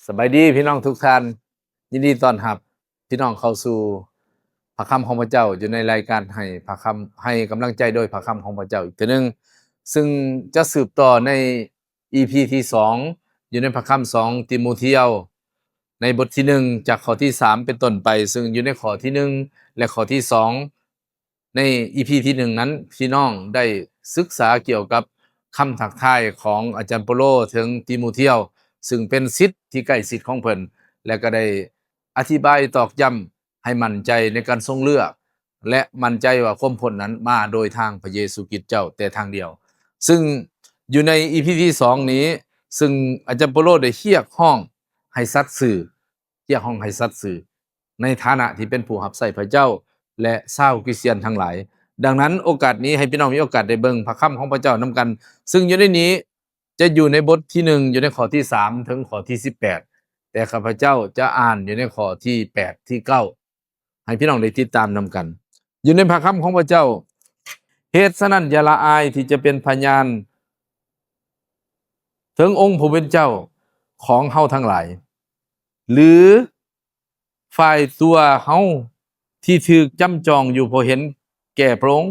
ສະບາຍດີພີ່ນ້ອງທຸກທ່ານ, ຍິນດີຕ້ອນຮັບພີ່ນ້ອງເຂົ້າສູ່ພະຄຳຂອງພະເຈົ້າ ຢູ່ໃນລາຍການໃຫ້ພະຄຳ, ໃຫ້ກຳລັງໃຈໂດຍພະຄຳຂອງພະເຈົ້າອີກເທື່ອໜຶ່ງ, ຊຶ່ງຈະສືບຕໍ່ໃນອີພີທີສອງ ຢູ່ໃນພະຄຳສອງຕີໂມທຽວ ໃນບົດທີໜຶ່ງ ຈາກຂໍ້ທີສາມເປັນຕົ້ນໄປ, ຊຶ່ງຢູ່ໃນຂໍ້ທີໜຶ່ງ ແລະ ຂໍ້ທີສອງ ໃນອີພີທີໜຶ່ງນັ້ນ ພີ່ນ້ອງໄດ້ສຶກສາກ່ຽວກັບຄຳທັກທາຍຂອງອາຈານເປົາໂລເຖິງຕີໂມທຽວ, ຊຶ່ງເປັນສິດທີ່ໃກ້ຊິດຂອງເພິ່ນ ແລະ ກໍໄດ້ອະທິບາຍຕອກຢ້ຳໃຫ້ໝັ້ນໃຈໃນການຊົງເລືອກ ແລະ ໝັ້ນໃຈວ່າຄວາມພົ້ນນັ້ນມາໂດຍທາງພະເຢຊູຄຣິດເຈົ້າແຕ່ທາງດຽວ. ຊຶ່ງຢູ່ໃນອີພີທີສອງນີ້ ຊຶ່ງອາຈານເປົາໂລໄດ້ຮຽກຮ້ອງໃຫ້ສັດຊື່ ຮຽກຮ້ອງໃຫ້ສັດຊື່ ໃນຖານະທີ່ເປັນຜູ້ຮັບໃຊ້ພະເຈົ້າ ແລະ ຊາວຄຣິສຕຽນທັງຫຼາຍ. ດັ່ງນັ້ນ ໂອກາດນີ້ໃຫ້ພີ່ນ້ອງມີໂອກາດໄດ້ເບິ່ງພະຄຳຂອງພະເຈົ້ານຳກັນ, ຊຶ່ງຢູ່ໃນນີ້ຈະຢູ່ໃນບົດທີໜຶ່ງ ຢູ່ໃນຂໍ້ທີສາມ ເຖິງຂໍ້ທີສິບແປດ, ແຕ່ຂ້າພະເຈົ້າຈະອ່ານຢູ່ໃນຂໍ້ທີແປດ ທີເກົ້າ ໃຫ້ພີ່ນ້ອງໄດ້ຕິດຕາມນຳກັນ. ຢູ່ໃນພະຄຳຂອງພະເຈົ້າ, ເຫດສະນັ້ນ ຢ່າລະອາຍທີ່ຈະເປັນພະຍານ ເຖິງອົງຜູ້ເປັນເຈົ້າຂອງເຮົາທັງຫຼາຍ ຫຼື ຝ່າຍຕົວເຮົາທີ່ຖືກຈຳຈອງຢູ່ ເພາະເຫັນແກ່ພະອົງ,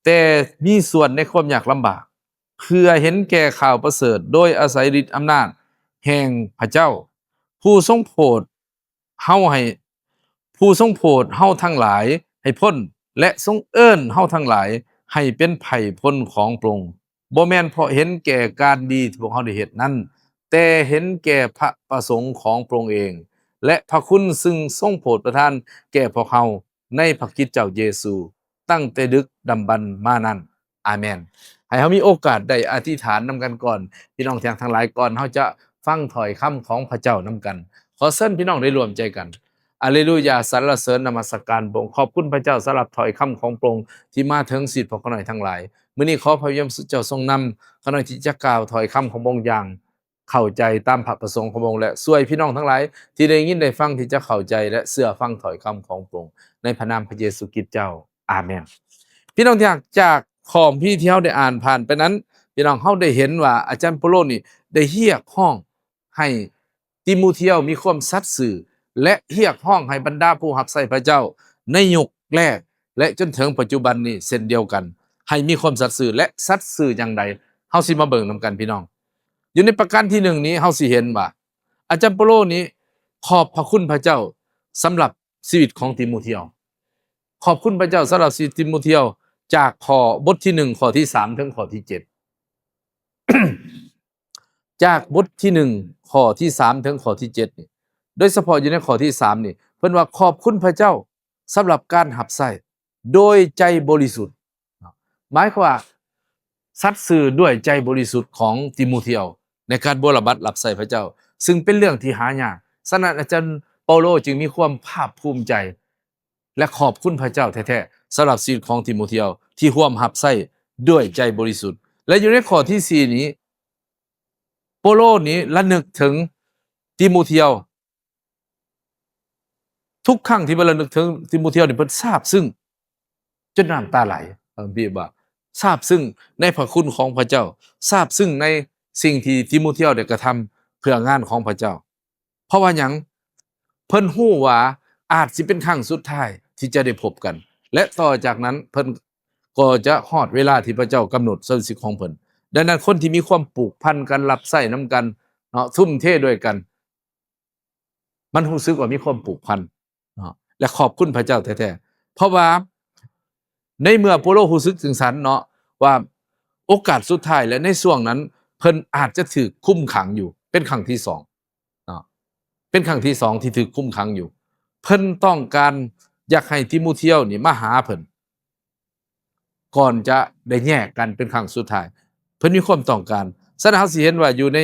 ແຕ່ມີສ່ວນໃນຄວາມຍາກລຳບາກ ເພື່ອເຫັນແກ່ຂ່າວປະເສີດ ໂດຍອາໄສລິດອຳນາດແຫ່ງພະເຈົ້າ ຜູ້ຊົງໂຜດ ເຮົາໃຫ້ ຜູ້ຊົງໂຜດເຮົາທັງຫຼາຍໃຫ້ພົ້ນ ແລະ ຊົງເອີ້ນເຮົາທັງຫຼາຍໃຫ້ເປັນໄພ່ພົນຂອງພະອົງ. ບໍ່ແມ່ນເພາະເຫັນແກ່ການດີທີ່ພວກເຮົາໄດ້ເຮັດນັ້ນ, ແຕ່ເຫັນແກ່ພະປະສົງຂອງພະອົງເອງ ແລະ ພະຄຸນຊຶ່ງຊົງໂຜດປະທານແກ່ພວກເຮົາໃນພະຄຣິດເຈົ້າເຢຊູ ຕັ້ງແຕ່ດຶກດຳບັນມານັ້ນ. ອາເມນ. ໃຫ້ເຮົາມີໂອກາດໄດ້ອະທິຖານນຳກັນກ່ອນ ພີ່ນ້ອງທີ່ຮັກທັງຫຼາຍ, ກ່ອນເຮົາຈະຟັງຖ້ອຍຄຳຂອງພະເຈົ້ານຳກັນ. ຂໍເຊີນພີ່ນ້ອງໄດ້ລວມໃຈກັນ. ອາເລລູຢາ, ສັນລະເສີນນະມັດສະການພະອົງ. ຂອບຄຸນພະເຈົ້າສຳລັບຖ້ອຍຄຳຂອງພະອົງທີ່ມາເຖິງຊີວິດພວກຂ້ານ້ອຍທັງຫຼາຍ. ມື້ນີ້ຂໍພະວິນຍານບໍລິສຸດເຈົ້າຊົງນຳຂ້ານ້ອຍທີ່ຈະກ່າວຖ້ອຍຄຳຂອງພະອົງຢ່າງ ເຂົ້າໃຈຕາມພະປະສົງຂອງພະອົງ ແລະ ຊ່ວຍພີ່ນ້ອງທັງຫຼາຍທີ່ໄດ້ຍິນໄດ້ຟັງ ທີ່ຈະເຂົ້າໃຈ ແລະ ເຊື່ອຟັງຖ້ອຍຄຳຂອງພະອົງ ໃນພະນາມພະເຢຊູຄຣິດເຈົ້າ. ອາເມນ. ພີ່ນ້ອງທີ່ຮັກ, ຈາກຂໍ້ຄຳທີ່ເຮົາໄດ້ອ່ານຜ່ານໄປນັ້ນ, ພີ່ນ້ອງ, ເຮົາໄດ້ເຫັນວ່າອາຈານເປົາໂລນີ້ໄດ້ຮຽກຮ້ອງໃຫ້ຕີໂມທຽວມີຄວາມສັດຊື່ ແລະ ຮຽກຮ້ອງໃຫ້ບັນດາຜູ້ຮັບໃຊ້ພະເຈົ້າໃນຍຸກແລກ ແລະ ຈົນເຖິງປັດຈຸບັນນີ້ເຊັ່ນດຽວກັນ ໃຫ້ມີຄວາມສັດຊື່ ແລະ ສັດຊື່ຢ່າງໃດ? ເຮົາຊິມາເບິ່ງນຳກັນ, ພີ່ນ້ອງ. ຢູ່ໃນປະການທີໜຶ່ງນີ້ ເຮົາຊິເຫັນວ່າອາຈານເປົາໂລນີ້ຂອບພະຄຸນພະເຈົ້າສຳລັບຊີວິດຂອງຕີໂມທຽວ. ຂອບຄຸນພະເຈົ້າສຳລັບຊີວິດຕີໂມທຽວ ຈາກຂໍ້ ບົດທີໜຶ່ງ ຂໍ້ທີສາມ ເຖິງຂໍ້ທີເຈັດ. ຈາກບົດທີໜຶ່ງ ຂໍ້ທີສາມ ເຖິງຂໍ້ທີເຈັດນີ້, ໂດຍສະເພາະຢູ່ໃນຂໍ້ທີສາມນີ້ ເພິ່ນວ່າຂອບຄຸນພະເຈົ້າ ສຳລັບການຮັບໃຊ້ໂດຍໃຈບໍລິສຸດ. ໝາຍຄວາມວ່າ ສັດຊື່ດ້ວຍໃຈບໍລິສຸດຂອງຕີໂມທຽວ ໃນການບົວລະບັດຮັບໃຊ້ພະເຈົ້າ, ຊຶ່ງເປັນເລື່ອງທີ່ຫາຍາກ. ສະນັ້ນ ອາຈານເປົາໂລຈຶ່ງມີຄວາມພາກພູມໃຈ ແລະ ຂອບຄຸນພະເຈົ້າແທ້ໆ ສຳລັບຊີວິດຂອງຕີໂມທຽວ ທີ່ຮ່ວມຮັບໃຊ້ດ້ວຍໃຈບໍລິສຸດ. ແລະ ຢູ່ໃນຂໍ້ທີສີ່ນີ້ ເປົາໂລນີ້ລະນຶກເຖິງຕີໂມທຽວ. ທຸກຄັ້ງທີ່ເພິ່ນລະນຶກເຖິງຕີໂມທຽວນີ້ ເພິ່ນຊາບຊຶ້ງຈົນນ້ຳຕາໄຫຼ. ເພິ່ນວ່າຊາບຊຶ້ງໃນພະຄຸນຂອງພະເຈົ້າ, ຊາບຊຶ້ງໃນສິ່ງທີ່ຕີໂມທຽວໄດ້ກະທຳເພື່ອງານຂອງພະເຈົ້າ. ເພາະວ່າຫຍັງ? ເພິ່ນຮູ້ວ່າອາດຊິເປັນຄັ້ງສຸດທ້າຍທີ່ຈະໄດ້ພົບກັນ ແລະ ຕໍ່ຈາກນັ້ນເພິ່ນກໍຈະຮອດເວລາທີ່ພະເຈົ້າກຳນົດໃສ່ຊີວິດຂອງເພິ່ນ. ດັ່ງນັ້ນ ຄົນທີ່ມີຄວາມຜູກພັນກັນ, ຮັບໃຊ້ນຳກັນເນາະ, ທຸ່ມເທດ້ວຍກັນ, ມັນຮູ້ສຶກວ່າມີຄວາມຜູກພັນເນາະ ແລະ ຂອບຄຸນພະເຈົ້າແທ້ໆ. ເພາະວ່າໃນເມື່ອເປົາໂລຮູ້ສຶກຈັ່ງຊັ້ນເນາະ ວ່າໂອກາດສຸດທ້າຍ ແລະ ໃນຊ່ວງນັ້ນເພິ່ນອາດຈະຖືກຄຸມຂັງຢູ່ເປັນຄັ້ງທີສອງເນາະ, ເປັນຄັ້ງທີສອງທີ່ຖືກຄຸມຂັງຢູ່. ເພິ່ນຕ້ອງການຢາກໃຫ້ຕີໂມທຽວນີ້ມາຫາເພິ່ນ ກ່ອນຈະໄດ້ແຍກກັນເປັນຄັ້ງສຸດທ້າຍ. ເພິ່ນມີຄວາມຕ້ອງການ. ສະນັ້ນ ເຮົາຊິເຫັນວ່າຢູ່ໃນ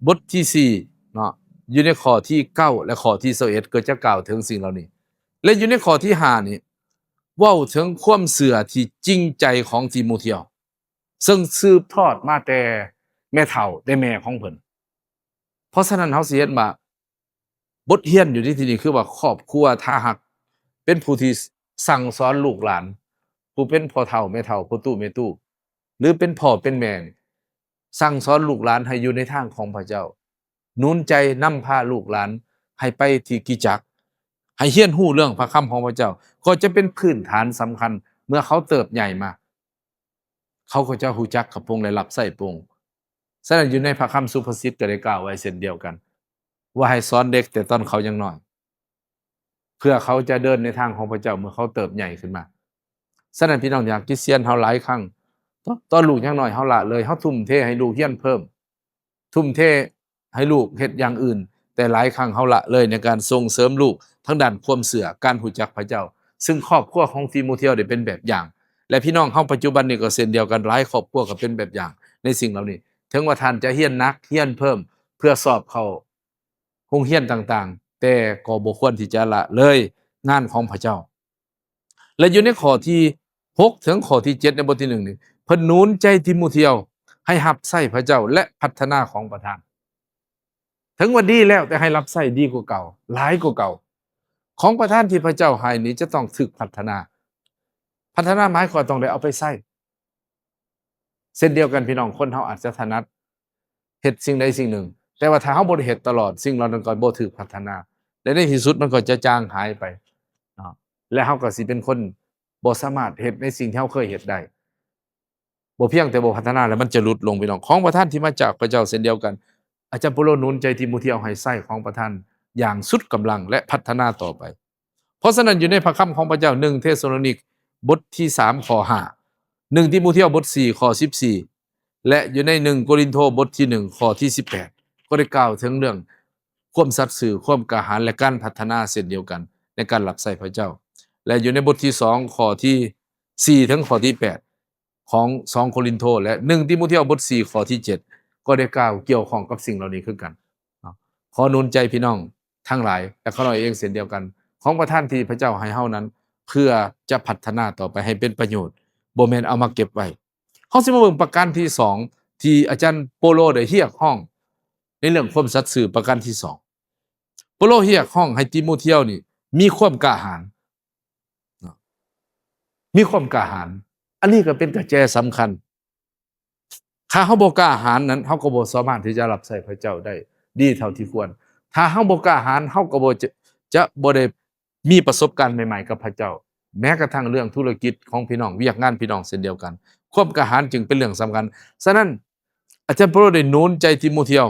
ບົດທີສີ່ເນາະ, ຢູ່ໃນຂໍ້ທີເກົ້າ ແລະ ຂໍ້ທີຊາວເອັດ ກໍຈະກ່າວເຖິງສິ່ງເຫຼົ່ານີ້. ແລະ ຢູ່ໃນຂໍ້ທີຫ້ານີ້ ເວົ້າເຖິງຄວາມເຊື່ອທີ່ຈິງໃຈຂອງຕີໂມທຽວ ເຊິ່ງສືບທອດມາແຕ່ແມ່ເຖົ້າແຕ່ແມ່ຂອງເພິ່ນ. ເພາະສະນັ້ນ ເຮົາຊິເຫັນວ່າ ບົດຮຽນຢູ່ໃນທີ່ນີ້ຄືວ່າ ຄອບຄົວຖ້າຫາກເປັນຜູ້ທີ່ສັ່ງສອນລູກຫຼານ, ຜູ້ເປັນພໍ່ເຖົ້າແມ່ເຖົ້າ, ພໍ່ຕູ້ແມ່ຕູ້ ຫຼື ເປັນພໍ່ເປັນແມ່ ສັ່ງສອນລູກຫຼານໃຫ້ຢູ່ໃນທາງຂອງພະເຈົ້າ, ໜູນໃຈນຳພາລູກຫຼານໃຫ້ໄປທີ່ຄຣິສຕະຈັກ ໃຫ້ຮຽນຮູ້ເລື່ອງພະຄຳຂອງພະເຈົ້າ ກໍຈະເປັນພື້ນຖານສຳຄັນ ເມື່ອເຂົາເຕີບໃຫຍ່ມາ ເຂົາກໍຈະຮູ້ຈັກກັບພະອົງ ແລະ ຮັບໃຊ້ພະອົງ. ສະນັ້ນ ຢູ່ໃນພະຄຳສຸພາສິດກໍໄດ້ກ່າວໄວ້ເຊັ່ນດຽວກັນ ວ່າໃຫ້ສອນເດັກແຕ່ຕອນເຂົາຍັງນ້ອຍ ເພື່ອເຂົາຈະເດີນໃນທາງຂອງພະເຈົ້າເມື່ອເຂົາເຕີບໃຫຍ່ຂຶ້ນມາ. ສະນັ້ນ ພີ່ນ້ອງທີ່ຮັກ, ຄຣິສຕຽນເຮົາຫຼາຍຄັ້ງ ຕອນ ຕອນລູກຍັງນ້ອຍ ເຮົາລະເລີຍ, ເຮົາທຸ່ມເທໃຫ້ລູກຮຽນເພີ່ມ, ທຸ່ມເທໃຫ້ລູກເຮັດຢ່າງອື່ນ, ແຕ່ຫຼາຍຄັ້ງເຮົາລະເລີຍໃນການສົ່ງເສີມລູກທາງດ້ານຄວາມເຊື່ອ, ການຮູ້ຈັກພະເຈົ້າ, ຊຶ່ງຄອບຄົວຂອງຕີໂມທຽວໄດ້ເປັນແບບຢ່າງ, ແລະ ພີ່ນ້ອງເຮົາປັດຈຸບັນນີ້ກໍເຊັ່ນດຽວກັນ, ຫຼາຍຄອບຄົວກໍເປັນແບບຢ່າງໃນສິ່ງເຫຼົ່ານີ້. ເຖິງວ່າທ່ານຈະຮຽນໜັກ, ຮຽນເພີ່ມ ເພື່ອສອບເຂົ້າ ໂຮງຮຽນຕ່າງໆ, ແຕ່ກໍບໍ່ຄວນທີ່ຈະລະເລີຍງານຂອງພະເຈົ້າ. ແລະ ຢູ່ໃນຂໍ້ທີຫົກເຖິງຂໍ້ທີເຈັດໃນບົດທີໜຶ່ງນີ້, ເພິ່ນໜູນໃຈຕີໂມທຽວໃຫ້ຮັບໃຊ້ພະເຈົ້າ ແລະ ພັດທະນາຂອງປະທານ. ເຖິງວ່າດີແລ້ວ, ແຕ່ໃຫ້ຮັບໃຊ້ດີກວ່າເກົ່າ, ຫຼາຍກວ່າເກົ່າ. ຂອງປະທານທີ່ພະເຈົ້າໃຫ້ນີ້ຈະຕ້ອງຖືກພັດທະນາ. ພັດທະນາໝາຍຄວາມວ່າຕ້ອງໄດ້ເອົາໄປໃຊ້. ເຊັ່ນດຽວກັນ ພີ່ນ້ອງ, ຄົນເຮົາອາດຈະຖະໜັດເຮັດສິ່ງໃດສິ່ງໜຶ່ງ, ແຕ່ວ່າຖ້າເຮົາບໍ່ໄດ້ເຮັດຕະຫຼອດ, ສິ່ງເຫຼົ່ານັ້ນກໍບໍ່ຖືກພັດທະນາ ແລະ ໃນທີ່ສຸດມັນກໍຈະຈາງຫາຍໄປເນາະ, ແລະ ເຮົາກໍຊິເປັນຄົນບໍ່ສາມາດເຮັດໃນສິ່ງທີ່ເຮົາເຄີຍເຮັດໄດ້. ບໍ່ພຽງແຕ່ບໍ່ພັດທະນາ ແລ້ວມັນຈະຫຼຸດລົງ, ພີ່ນ້ອງ. ຂອງປະທານທີ່ມາຈາກພະເຈົ້າເຊັ່ນດຽວກັນ, ອາຈານເປົວໂລໜູນໃຈຕີໂມທຽວໃຫ້ໃຊ້ຂອງປະທານຢ່າງສຸດກຳລັງ ແລະ ພັດທະນາຕໍ່ໄປ. ເພາະສະນັ້ນ ຢູ່ໃນພະຄຳຂອງພະເຈົ້າ ໜຶ່ງເທສະໂລນິກບົດທີສາມຂໍ້ຫ້າ, ໜຶ່ງຕີໂມທຽວບົດສີ່ຂໍ້ສິບສີ່ ແລະ ຢູ່ໃນໜຶ່ງໂກລິນໂທບົດທີໜຶ່ງຂໍ້ທີສິບແປດ ກໍໄດ້ກ່າວເຖິງເລື່ອງຄວາມສັດຊື່, ຄວາມກ້າຫານ ແລະ ການພັດທະນາເຊັ່ນດຽວກັນ ໃນການຮັບໃຊ້ພະເຈົ້າ. ແລະ ຢູ່ໃນບົດທີສອງຂໍ້ທີສີ່ເຖິງຂໍ້ທີແປດ ຂອງສອງໂກລິນໂທ ແລະ ໜຶ່ງຕີໂມທຽວບົດສີ່ຂໍ້ທີເຈັດ ກໍໄດ້ກ່າວກ່ຽວຂ້ອງກັບສິ່ງເຫຼົ່ານີ້ຄືກັນເນາະ. ຂໍໜູນໃຈພີ່ນ້ອງທັງຫຼາຍ ແລະ ຂ້ານ້ອຍເອງເຊັ່ນດຽວກັນ, ຂອງປະທານທີ່ພະເຈົ້າໃຫ້ເຮົານັ້ນ ເພື່ອຈະພັດທະນາຕໍ່ໄປໃຫ້ເປັນປະໂຫຍດ, ບໍ່ແມ່ນເອົາມາເກັບໄວ້. ເຮົາຊິມາເບິ່ງປະການທີສອງ ທີ່ອາຈານໂປໂລໄດ້ຮຽກຮ້ອງໃນເລື່ອງຄວາມສັດຊື່. ປະການທີສອງ ໂປໂລຮຽກຮ້ອງໃຫ້ຕີໂມທຽວນີ້ມີຄວາມກ້າຫານເນາະ, ມີຄວາມກ້າຫານ. ອັນນີ້ກໍເປັນກະແຈສຳຄັນ. ຖ້າເຮົາບໍ່ກ້າຫານນັ້ນ, ເຮົາກໍບໍ່ສາມາດທີ່ຈະຮັບໃຊ້ພະເຈົ້າໄດ້ດີເທົ່າທີ່ຄວນ. ຖ້າເຮົາບໍ່ກ້າຫານ, ເຮົາກໍບໍ່ຈະ, ຈະບໍ່ໄດ້ມີປະສົບການໃໝ່ໆກັບພະເຈົ້າ. ແມ້ກະທັ່ງເລື່ອງທຸລະກິດຂອງພີ່ນ້ອງ, ວຽກງານພີ່ນ້ອງເຊັ່ນດຽວກັນ, ຄວາມກ້າຫານຈຶ່ງເປັນເລື່ອງສຳຄັນ. ສະນັ້ນ ອາຈານໂປໂລໄດ້ໜູນໃຈຕີໂມທຽວ,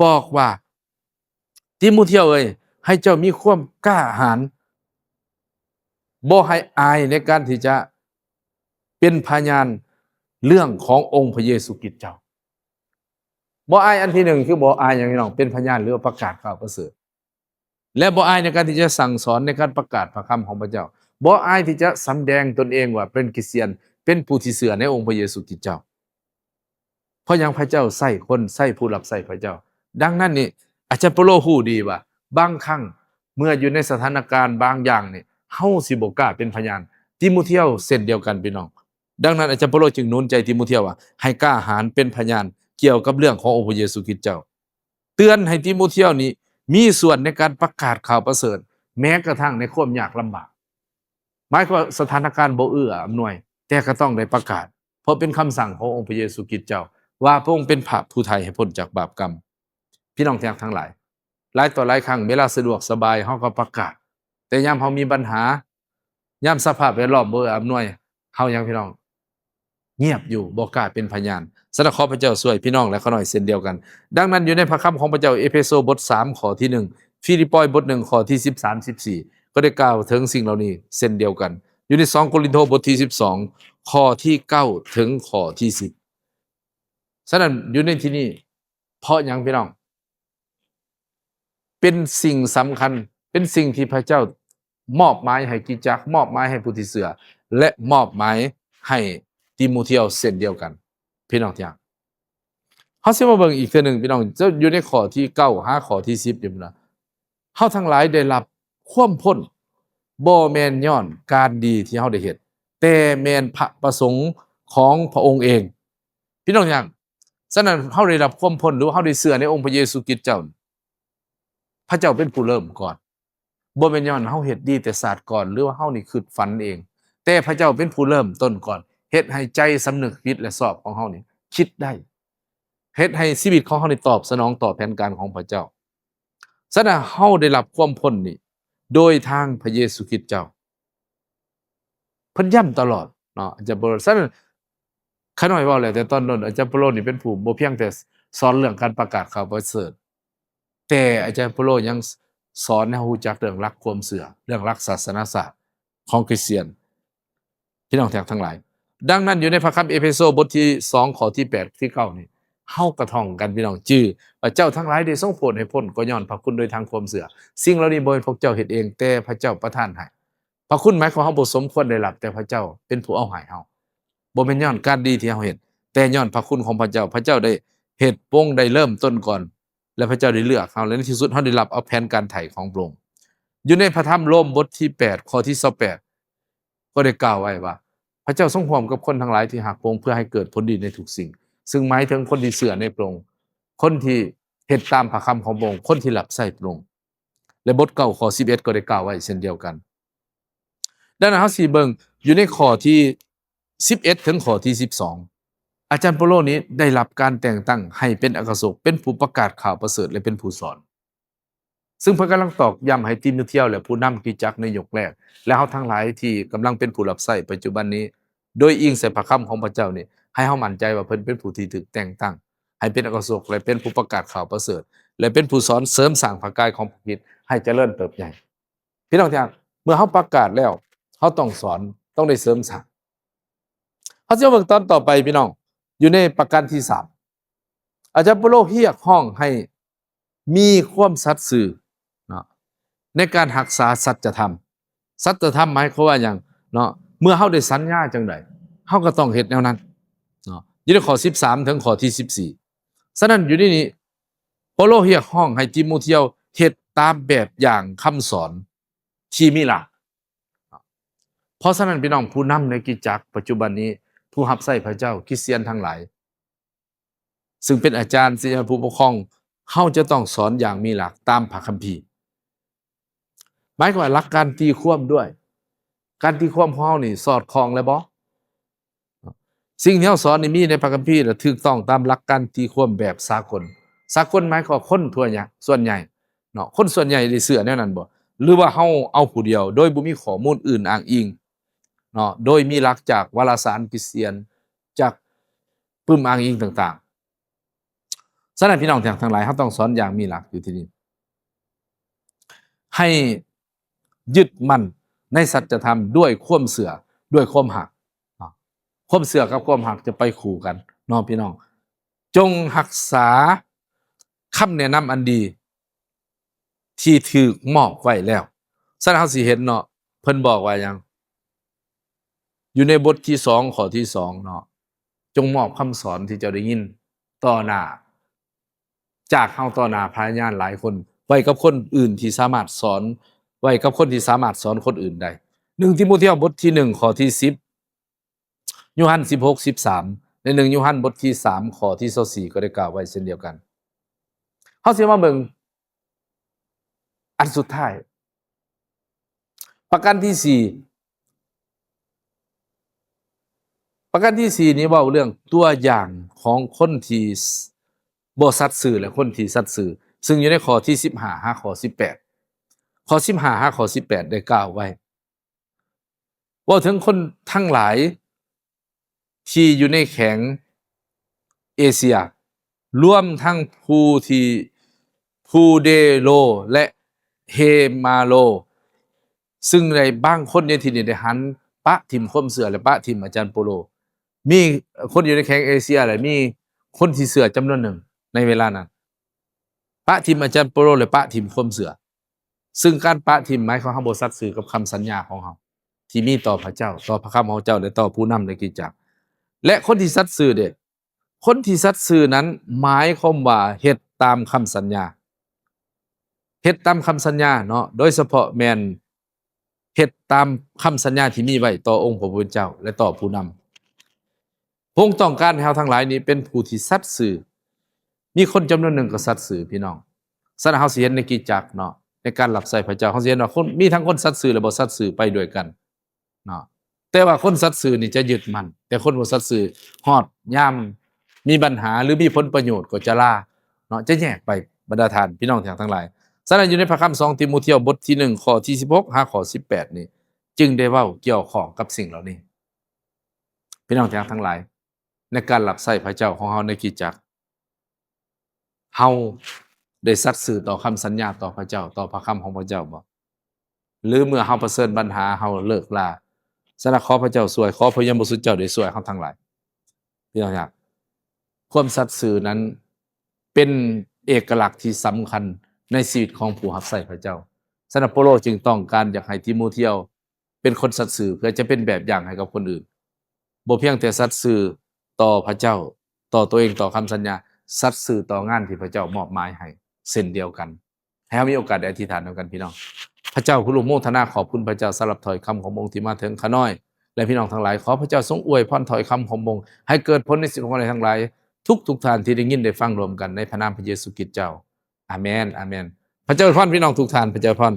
ບອກວ່າ, ຕີໂມທຽວເອີຍ, ໃຫ້ເຈົ້າມີຄວາມກ້າຫານ, ບໍ່ໃຫ້ອາຍໃນການທີ່ຈະເປັນພະຍານເລື່ອງຂອງອົງພະເຢຊູຄຣິດເຈົ້າ. ບໍ່ອາຍອັນທີໜຶ່ງ ຄືບໍ່ອາຍຫຍັງພີ່ນ້ອງ? ເປັນພະຍານ ຫຼືວ່າປະກາດຂ່າວປະເສີດ. ແລະ ບໍ່ອາຍໃນການທີ່ຈະສັ່ງສອນ, ໃນການປະກາດພະຄຳຂອງພະເຈົ້າ. ບໍ່ອາຍທີ່ຈະສຳແດງຕົນເອງວ່າເປັນຄຣິສຕຽນ, ເປັນຜູ້ທີ່ເຊື່ອໃນອົງພະເຢຊູຄຣິດເຈົ້າ. ເພາະຫຍັງ? ພະເຈົ້າໃຊ້ຄົນ, ໃຊ້ຜູ້ຮັບໃຊ້ພະເຈົ້າ. ດັ່ງນັ້ນນີ້ ອາຈານເປາໂລຮູ້ດີວ່າ ບາງຄັ້ງເມື່ອຢູ່ໃນສະຖານະການບາງຢ່າງນີ້ ເຮົາຊິບໍ່ກ້າເປັນພະຍານ. ຕີໂມທຽວເຊັ່ນດຽວກັນ ພີ່ນ້ອງ. ດັ່ງນັ້ນ ອາຈານເປາໂລຈຶ່ງໜູນໃຈຕີໂມທຽວວ່າ ໃຫ້ກ້າຫານເປັນພະຍານກ່ຽວກັບເລື່ອງຂອງອົງພະເຢຊູຄຣິດເຈົ້າ. ເຕືອນໃຫ້ຕີໂມທຽວນີ້ມີສ່ວນໃນການປະກາດຂ່າວປະເສີດ ແມ້ກະທັ່ງໃນຄວາມຍາກລຳບາກ. ໝາຍຄວາມວ່າສະຖານະການບໍ່ເອື້ອອຳນວຍ, ແຕ່ກໍຕ້ອງໄດ້ປະກາດ, ເພາະເປັນຄຳສັ່ງຂອງອົງພະເຢຊູຄຣິດເຈົ້າ ວ່າພະອົງເປັນພະຜູ້ໄຖ່ໃຫ້ພົ້ນຈາກບາບກຳ. ພີ່ນ້ອງທີ່ຮັກທັງຫຼາຍ, ຫຼາຍຕໍ່ຫຼາຍຄັ້ງເວລາສະດວກສະບາຍເຮົາກໍປະກາດ, ແຕ່ຍາມເຮົາມີບັນຫາ, ຍາມສະພາບແວດລ້ອມບໍ່ເອື້ອອຳນວຍ, ເຮົາຫຍັງ ພີ່ນ້ອງ? ງຽບຢູ່, ບໍ່ກ້າເປັນພະຍານ. ສະນັ້ນ ຂໍພະເຈົ້າຊ່ວຍພີ່ນ້ອງ ແລະ ຂ້ານ້ອຍເຊັ່ນດຽວກັນ. ດັ່ງນັ້ນ ຢູ່ໃນພະຄຳຂອງພະເຈົ້າ, ເອເຟໂຊບົດສາມ ຂໍ້ທີໜຶ່ງ, ຟີລິບປອຍບົດໜຶ່ງ ຂໍ້ທີສິບສາມ ສິບສີ່ ກໍໄດ້ກ່າວເຖິງສິ່ງເຫຼົ່ານີ້ເຊັ່ນດຽວກັນ. ຢູ່ໃນສອງໂກລິນໂທບົດທີສິບສອງ ຂໍ້ທີເກົ້າ ເຖິງຂໍ້ທີສິບ. ສະນັ້ນ ຢູ່ໃນທີ່ນີ້ ເພາະຫຍັງ ພີ່ນ້ອງ? ເປັນສິ່ງສຳຄັນ, ເປັນສິ່ງທີ່ພະເຈົ້າມອບໝາຍໃຫ້ຄຣິສຕະຈັກ, ມອບໝາຍໃຫ້ຜູ້ທີ່ເຊື່ອ ແລະ ມອບໝາຍໃຫ້ຕີໂມທຽວເຊັ່ນດຽວກັນ. ພີ່ນ້ອງທີ່ຮັກ, ເຮົາຊິມາເບິ່ງອີກເທື່ອໜຶ່ງ ພີ່ນ້ອງ, ຢູ່ໃນຂໍ້ທີເກົ້າຫາຂໍ້ທີສິບນີ້ນະ, ເຮົາທັງຫຼາຍໄດ້ຮັບຄວາມພົ້ນ ບໍ່ແມ່ນຍ້ອນການດີທີ່ເຮົາໄດ້ເຮັດ, ແຕ່ແມ່ນພະປະສົງຂອງພະອົງເອງ. ພີ່ນ້ອງທີ່ຮັກ, ສະນັ້ນ ເຮົາໄດ້ຮັບຄວາມພົ້ນ ຫຼືວ່າເຮົາໄດ້ເຊື່ອໃນອົງພະເຢຊູຄຣິດເຈົ້າ, ພະເຈົ້າເປັນຜູ້ເລີ່ມກ່ອນ. ບໍ່ແມ່ນຍ້ອນເຮົາເຮັດດີແຕ່ຊາດກ່ອນ ຫຼືວ່າເຮົານີ້ຄິດຝັນເອງ, ແຕ່ພະເຈົ້າເປັນຜູ້ເລີ່ມຕົ້ນກ່ອນ, ເຮັດໃຫ້ໃຈສຳນຶກຜິດ ແລະ ຊອບຂອງເຮົານີ້ຄິດໄດ້. ເຮັດໃຫ້ຊີວິດຂອງເຮົານີ້ຕອບສະໜອງຕໍ່ແຜນການຂອງພະເຈົ້າ. ສະນັ້ນເຮົາໄດ້ຮັບຄວາມພົ້ນນີ້ໂດຍທາງພະເຢຊູຄຣິດເຈົ້າ. ເພິ່ນຢ້ຳຕະຫຼອດເນາະ ອາຈານໂປໂລ. ສະນັ້ນ ຂ້ານ້ອຍເວົ້າແລ້ວແຕ່ຕອນຕົ້ນ ອາຈານໂປໂລນີ້ເປັນຜູ້ບໍ່ພຽງແຕ່ສອນເລື່ອງການປະກາດຂ່າວປະເສີດ, ແຕ່ອາຈານໂປໂລຍັງສອນໃຫ້ເຮົາຮູ້ຈັກເລື່ອງຫຼັກຄວາມເຊື່ອ, ເລື່ອງຫຼັກສາສະໜາສາດຂອງຄຣິສຕຽນ. ພີ່ນ້ອງທີ່ຮັກທັງຫຼາຍ, ດັ່ງນັ້ນ ຢູ່ໃນພະຄຳເອເພໂຊບົດທີສອງ ຂໍ້ທີແປດ ທີ່ເກົ້ານີ້ ເຮົາກະທ່ອງກັນ ພີ່ນ້ອງຈື່ວ່າ ເຈົ້າທັງຫຼາຍໄດ້ຊົງໂຜດໃຫ້ພົ້ນ ກໍຍ້ອນພະຄຸນໂດຍທາງຄວາມເຊື່ອ. ສິ່ງເຫຼົ່ານີ້ບໍ່ແມ່ນພວກເຈົ້າເຮັດເອງ, ແຕ່ພະເຈົ້າປະທານໃຫ້. ພະຄຸນໝາຍຄວາມເຮົາບໍ່ສົມຄວນໄດ້ຮັບ, ແຕ່ພະເຈົ້າເປັນຜູ້ເອົາໃຫ້ເຮົາ. ບໍ່ແມ່ນຍ້ອນການດີທີ່ເຮົາເຮັດ, ແຕ່ຍ້ອນພະຄຸນຂອງພະເຈົ້າ. ພະເຈົ້າໄດ້ເຮັດປົງ, ໄດ້ເລີ່ມຕົ້ນກ່ອນ, ແລະ ພະເຈົ້າໄດ້ເລືອກເຮົາ, ແລະ ໃນທີ່ສຸດເຮົາໄດ້ຮັບເອົາແຜນການໄຖ່ຂອງພະອົງ. ຢູ່ໃນພະທຳໂລມບົດທີແປດ ຂໍ້ທີຊາວແປດ ກໍໄດ້ກ່າວໄວ້ວ່າ ພະເຈົ້າຊົງຮ່ວມກັບຄົນທັງຫຼາຍທີ່ຮັກພະອົງ ເພື່ອໃຫ້ເກີດຜົນດີໃນທຸກສິ່ງ, ຊຶ່ງໝາຍເຖິງຄົນທີ່ເຊື່ອໃນພະອົງ, ຄົນທີ່ເຮັດຕາມພະຄຳຂອງພະອົງ, ຄົນທີ່ຮັບໃຊ້ພະອົງ. ແລະ ບົດເກົ້າ ຂໍ້ສິບເອັດ ກໍໄດ້ກ່າວໄວ້ເຊັ່ນດຽວກັນ. ດັ່ງນັ້ນ ເຮົາຊິເບິ່ງຢູ່ໃນຂໍ້ທີສິບເອັດ ເຖິງຂໍ້ທີສິບສອງ ອາຈານໂປໂລນີ້ໄດ້ຮັບການແຕ່ງຕັ້ງໃຫ້ເປັນອັກຄະສົກ, ເປັນຜູ້ປະກາດຂ່າວປະເສີດ ແລະ ເປັນຜູ້ສອນ. ຊຶ່ງເພິ່ນກຳລັງຕອກຢ້ຳໃຫ້ຕີໂມທຽວ ແລະ ຜູ້ນຳຄຣິສຕະຈັກໃນຍຸກແລກ ແລະ ເຮົາທັງຫຼາຍທີ່ກຳລັງເປັນຜູ້ຮັບໃຊ້ປັດຈຸບັນນີ້ ໂດຍອີງໃສ່ພະຄຳຂອງພະເຈົ້ານີ້ ໃຫ້ເຮົາໝັ້ນໃຈວ່າເພິ່ນເປັນຜູ້ທີ່ຖືກແຕ່ງຕັ້ງໃຫ້ເປັນອັກຄະສົກ ແລະ ເປັນຜູ້ປະກາດຂ່າວປະເສີດ ແລະ ເປັນຜູ້ສອນເສີມສ້າງພະກາຍຂອງພະຄຣິດໃຫ້ຈະເລີນເຕີບໃຫຍ່. ພີ່ນ້ອງທີ່ຮັກ, ເມື່ອເຮົາປະກາດແລ້ວ ເຮົາຕ້ອງສອນ, ຕ້ອງໄດ້ເສີມສ້າງ. ເຮົາຊິມາເບິ່ງຕອນຕໍ່ໄປ ພີ່ນ້ອງ, ຢູ່ໃນປະການທີສາມ ອາຈານໂປໂລຮຽກຮ້ອງໃຫ້ມີຄວາມສັດຊື່ເນາະ ໃນການຮັກສາສັດຈະທຳ. ສັດຈະທຳໝາຍຄວາມວ່າຫຍັງເນາະ? ເມື່ອເຮົາໄດ້ສັນຍາຈັ່ງໃດ ເຮົາກໍຕ້ອງເຮັດແນວນັ້ນເນາະ, ຢູ່ໃນຂໍ້ສິບສາມ ເຖິງຂໍ້ທີສິບສີ່. ສະນັ້ນ ຢູ່ໃນນີ້ ເປົາໂລຮຽກຮ້ອງໃຫ້ຕີໂມທຽວເຮັດຕາມແບບຢ່າງຄຳສອນທີ່ມີຫຼັກ. ເພາະສະນັ້ນ ພີ່ນ້ອງ, ຜູ້ນຳໃນຄຣິສຕະຈັກປັດຈຸບັນນີ້, ຜູ້ຮັບໃຊ້ພະເຈົ້າ, ຄຣິສຕຽນທັງຫຼາຍ, ຊຶ່ງເປັນອາຈານ, ສິດຍາພິບານ, ຜູ້ປົກຄອງ, ເຮົາຈະຕ້ອງສອນຢ່າງມີຫຼັກຕາມພະຄຳພີ. ໝາຍຄວາມວ່າຫຼັກການຕີຄວາມດ້ວຍ. ການຕີຄວາມຂອງເຮົານີ້ສອດຄ່ອງແລ້ວບໍ່? ສິ່ງທີ່ເຮົາສອນນີ້ມີໃນພະຄຳພີ ແລະ ຖືກຕ້ອງຕາມຫຼັກການຕີຄວາມແບບສາກົນ. ສາກົນໝາຍຄວາມວ່າຄົນທົ່ວໃຫຍ່, ສ່ວນໃຫຍ່ເນາະ, ຄົນສ່ວນໃຫຍ່ໄດ້ເຊື່ອແນວນັ້ນບໍ່? ຫຼືວ່າເຮົາເອົາຜູ້ດຽວໂດຍບໍ່ມີຂໍ້ມູນອື່ນອ້າງອີງເນາະ, ໂດຍມີຫຼັກຈາກວາລະສານຄຣິສຕຽນ, ຈາກປຶ້ມອ້າງອີງຕ່າງໆ. ສະນັ້ນ ພີ່ນ້ອງທີ່ຮັກທັງຫຼາຍ, ເຮົາຕ້ອງສອນຢ່າງມີຫຼັກຢູ່ທີ່ນີ້ ໃຫ້ຍຶດໝັ້ນໃນສັດຈະທຳດ້ວຍຄວາມເຊື່ອ, ດ້ວຍຄວາມຮັກ. ຄວາມເຊື່ອກັບຄວາມຮັກຈະໄປຄູ່ກັນເນາະ ພີ່ນ້ອງ. ຈົ່ງຮັກສາຄຳແນະນຳອັນດີ ທີ່ຖືກມອບໄວ້ແລ້ວ. ສະນັ້ນ ເຮົາຊິເຫັນເນາະ, ເພິ່ນບອກວ່າຫຍັງ? ຢູ່ໃນບົດທີສອງ ຂໍ້ທີສອງເນາະ, ຈົ່ງມອບຄຳສອນທີ່ເຈົ້າໄດ້ຍິນຕໍ່ໜ້າ, ຈາກເຮົາຕໍ່ໜ້າພະຍານຫຼາຍຄົນ, ໄວ້ກັບຄົນອື່ນທີ່ສາມາດສອນ, ໄວ້ກັບຄົນທີ່ສາມາດສອນຄົນອື່ນໄດ້. ໜຶ່ງຕີໂມທຽວ ບົດທີໜຶ່ງ ຂໍ້ທີສິບ, ໂຍຮັນສິບຫົກ ສິບສາມ ແລະ ໜຶ່ງໂຍຮັນບົດທີສາມ ຂໍ້ທີຊາວສີ່ກໍໄດ້ກ່າວໄວ້ເຊັ່ນດຽວກັນ. ເຮົາຊິມາເບິ່ງອັນສຸດທ້າຍ, ປະການທີສີ່. ປະການທີສີ່ນີ້ເວົ້າເລື່ອງຕົວຢ່າງຂອງຄົນທີ່ ສ- ບໍ່ສັດຊື່ ແລະ ຄົນທີ່ສັດຊື່, ຊຶ່ງຢູ່ໃນຂໍ້ທີສິບຫ້າ ຫາຂໍ້ສິບແປດ. ຂໍ້ສິບຫ້າ ຫາຂໍ້ສິບແປດ ໄດ້ກ່າວໄວ້ ເວົ້າເຖິງຄົນທັງຫຼາຍທີ່ຢູ່ໃນແຂວງເອເຊຍ, ລວມທັງຜູ້ທີ່ ພູເດໂລ ແລະ ເຮມາໂລ, ຊຶ່ງໃນບາງຄົນໃນທີ່ນີ້ໄດ້ຫັນປະຖິ້ມຄວາມເຊື່ອ ແລະ ປະຖິ້ມອາຈານໂປໂລ. ມີຄົນຢູ່ໃນແຂວງເອເຊຍ ແລະ ມີຄົນທີ່ເຊື່ອຈຳນວນໜຶ່ງໃນເວລານັ້ນ ປະຖິ້ມອາຈານໂປໂລ ແລະ ປະຖິ້ມຄວາມເຊື່ອ, ຊຶ່ງການປະຖິ້ມໝາຍຄວາມເຮົາບໍ່ສັດຊື່ກັບຄຳສັນຍາຂອງເຮົາ ທີ່ມີຕໍ່ພະເຈົ້າ, ຕໍ່ພະຄຳຂອງເຈົ້າ ແລະ ຕໍ່ຜູ້ນຳໃນຄຣິສຕະຈັກ. ແລະ ຄົນທີ່ສັດຊື່ເດ? ຄົນທີ່ສັດຊື່ນັ້ນໝາຍຄວາມວ່າເຮັດຕາມຄຳສັນຍາ, ເຮັດຕາມຄຳສັນຍາເນາະ, ໂດຍສະເພາະແມ່ນ ເຮັດຕາມຄຳສັນຍາທີ່ມີໄວ້ຕໍ່ອົງພະຜູ້ເປັນເຈົ້າ ແລະ ຕໍ່ຜູ້ນຳ. ພະອົງຕ້ອງການໃຫ້ເຮົາທັງຫຼາຍນີ້ເປັນຜູ້ທີ່ສັດຊື່. ມີຄົນຈຳນວນໜຶ່ງກໍສັດຊື່, ພີ່ນ້ອງ. ສະນັ້ນ ເຮົາຊິເຫັນໃນຄຣິສຕະຈັກເນາະ, ໃນການຮັບໃຊ້ພະເຈົ້າ, ເຮົາຊິເຫັນວ່າຄົນ, ມີທັງຄົນສັດຊື່ ແລະ ບໍ່ສັດຊື່ໄປດ້ວຍກັນເນາະ. ແຕ່ວ່າຄົນສັດຊື່ນີ້ຈະຍຶດໝັ້ນ, ແຕ່ຄົນບໍ່ສັດຊື່ ຮອດຍາມ ມີບັນຫາ ຫຼື ມີຜົນປະໂຫຍດກໍຈະລາເນາະ ຈະແຍກໄປ ບັນດາທ່ານພີ່ນ້ອງທີ່ຮັກທັງຫຼາຍ. ສະນັ້ນ ຢູ່ໃນພະຄຳສອງຕີໂມທຽວ ບົດທີໜຶ່ງ ຂໍ້ທີສິບຫົກຫາຂໍ້ສິບແປດນີ້ ຈຶ່ງໄດ້ເວົ້າກ່ຽວຂ້ອງກັບສິ່ງເຫຼົ່ານີ້. ພີ່ນ້ອງທີ່ຮັກທັງຫຼາຍ, ໃນການຮັບໃຊ້ພະເຈົ້າຂອງເຮົາໃນຄຣິສຕະຈັກ, ເຮົາໄດ້ສັດຊື່ຕໍ່ຄຳສັນຍາຕໍ່ພະເຈົ້າ, ຕໍ່ພະຄຳຂອງພະເຈົ້າບໍ່? ຫຼືເມື່ອເຮົາປະເຊີນບັນຫາ, ເຮົາເລີກລາ? ສະນັ້ນ ຂໍພະເຈົ້າຊ່ວຍ, ຂໍພະວິນຍານບໍລິສຸດເຈົ້າໄດ້ຊ່ວຍເຮົາທັງຫຼາຍ. ພີ່ນ້ອງທີ່ຮັກ, ຄວາມສັດຊື່ນັ້ນເປັນເອກະລັກທີ່ສຳຄັນໃນຊີວິດຂອງຜູ້ຮັບໃຊ້ພະເຈົ້າ. ສະນັ້ນ ເປົາໂລຈຶ່ງຕ້ອງການຢາກໃຫ້ຕີໂມທຽວ ເປັນຄົນສັດຊື່ ເພື່ອຈະເປັນແບບຢ່າງໃຫ້ກັບຄົນອື່ນ. ບໍ່ພຽງແຕ່ສັດຊື່ຕໍ່ພະເຈົ້າ, ຕໍ່ຕົວເອງ, ຕໍ່ຄຳສັນຍາ, ສັດຊື່ຕໍ່ງານທີ່ພະເຈົ້າມອບໝາຍໃຫ້ເຊັ່ນດຽວກັນ. ໃຫ້ເຮົາມີໂອກາດໄດ້ອະທິຖານນຳກັນ ພີ່ນ້ອງ. ພະເຈົ້າ, ຂ້າພະເຈົ້າອະນຸໂມທະນາຂອບຄຸນພະເຈົ້າສຳລັບຖ້ອຍຄຳຂອງພະອົງທີ່ມາເຖິງຂ້ານ້ອຍ ແລະ ພີ່ນ້ອງທັງຫຼາຍ. ຂໍພະເຈົ້າຊົງອວຍພອນຖ້ອຍຄຳຂອງພະອົງ ໃຫ້ເກີດຜົນໃນຊີວິດຂອງຂ້ານ້ອຍທັງຫຼາຍ ທຸກໆທ່ານທີ່ໄດ້ຍິນໄດ້ຟັງລວມກັນ ໃນພະນາມພະເຢຊູຄຣິດເຈົ້າ. ອາເມນ, ອາເມນ. ພະເຈົ້າອວຍພອນພີ່ນ້ອງທຸກທ່ານ, ພະເຈົ້າອວຍພອນ.